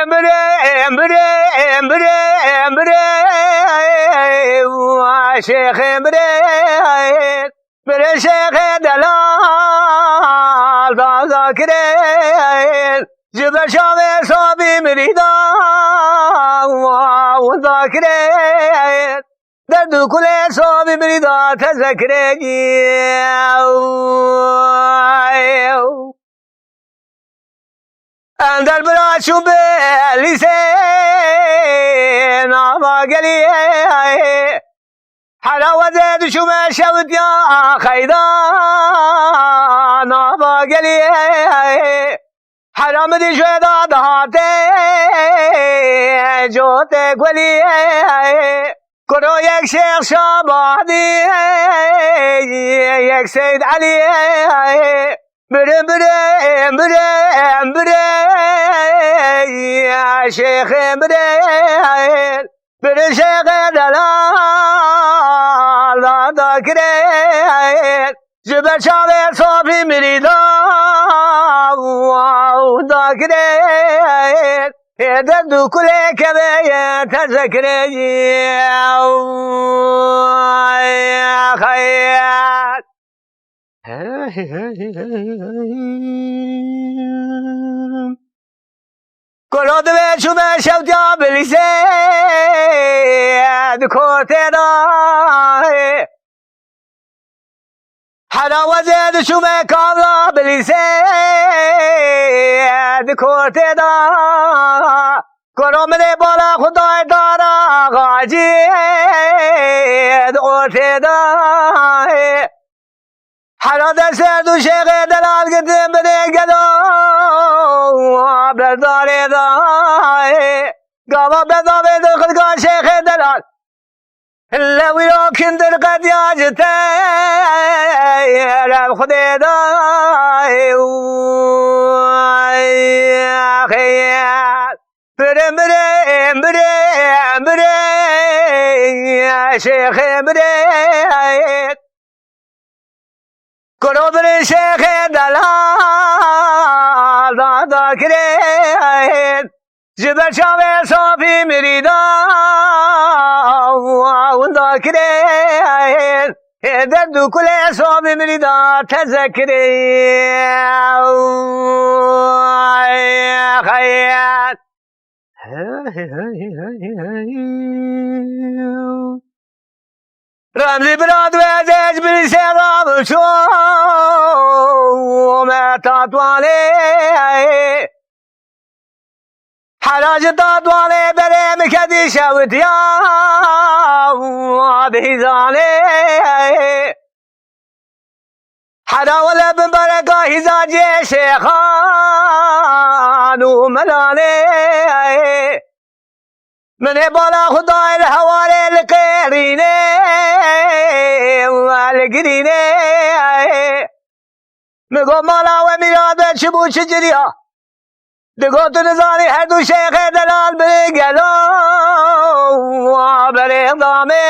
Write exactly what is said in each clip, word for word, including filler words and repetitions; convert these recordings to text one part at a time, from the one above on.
Birê, birê, birê, birê, şêxê birê, birê şêxê delal da zakirê, ji ber çavê sabî mirîda winda kirê. Derd û kulê sabî mirîda teze kirê. Em derbira çû bi lîsê nava geliyê. Hera wezê dişûme şewitiya xeyda nava geliyê. Hera min dî jê da dihate cotê kuliyê. Kuro yek Şêx Şabadî, yek Seyd Elî. Birin, birin, birin, birin, şêxê birin. Birin şêxê delal da kirin. Ji ber çavê sofî mirîda da kirin. Ê derd û kulê kevê ye teze kirê. Xeyr. Kolo divê çûme şewtiya bilîsê di kotê da. Hera wezê dişûme kavla bilîsê di kotê da. Kolo minê bala xudayê dara xacî di otê da. Hera destê du şêxê delal girtin binê gelo berdarê da. Gava bedavê di xilka şêxê delal. Lewî ro kindir qediya ji te rev Xwedê da. Birin, birin, birin, birin, şêxê birin. Kuro birin şêxê delal da, da kirin. Ji ber çavê sofî mirîda winda kirin. Ê derd û kulê sofî mirîda teze kirin. Xeyr. Remzî bira divê ez bilîsê da biçûme Tatwanê. Hera ji Tatwanê berê min kedî şewitiya di hîzanê. Hera wele bin bereka hîzacê şêxan û melanê. Min ê bala Xwedayê li hewarê li qêrînê û li girînê. Min got mala we mîra de çi bû çi ciriya. Digot tu nizanî her du şêxê delal bi gelo berê damê.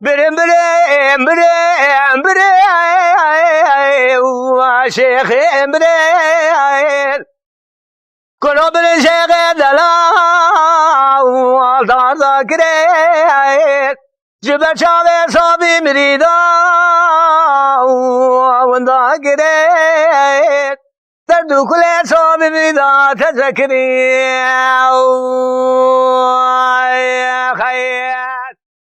Birin, birin, birin, birin, şêxê birin. Kuro birin şêxê delal da, da kirin. Ji ber çavê sofî mirîda winda kirin. Derd û kulê sofî mirîda teze kirin. Xeyr.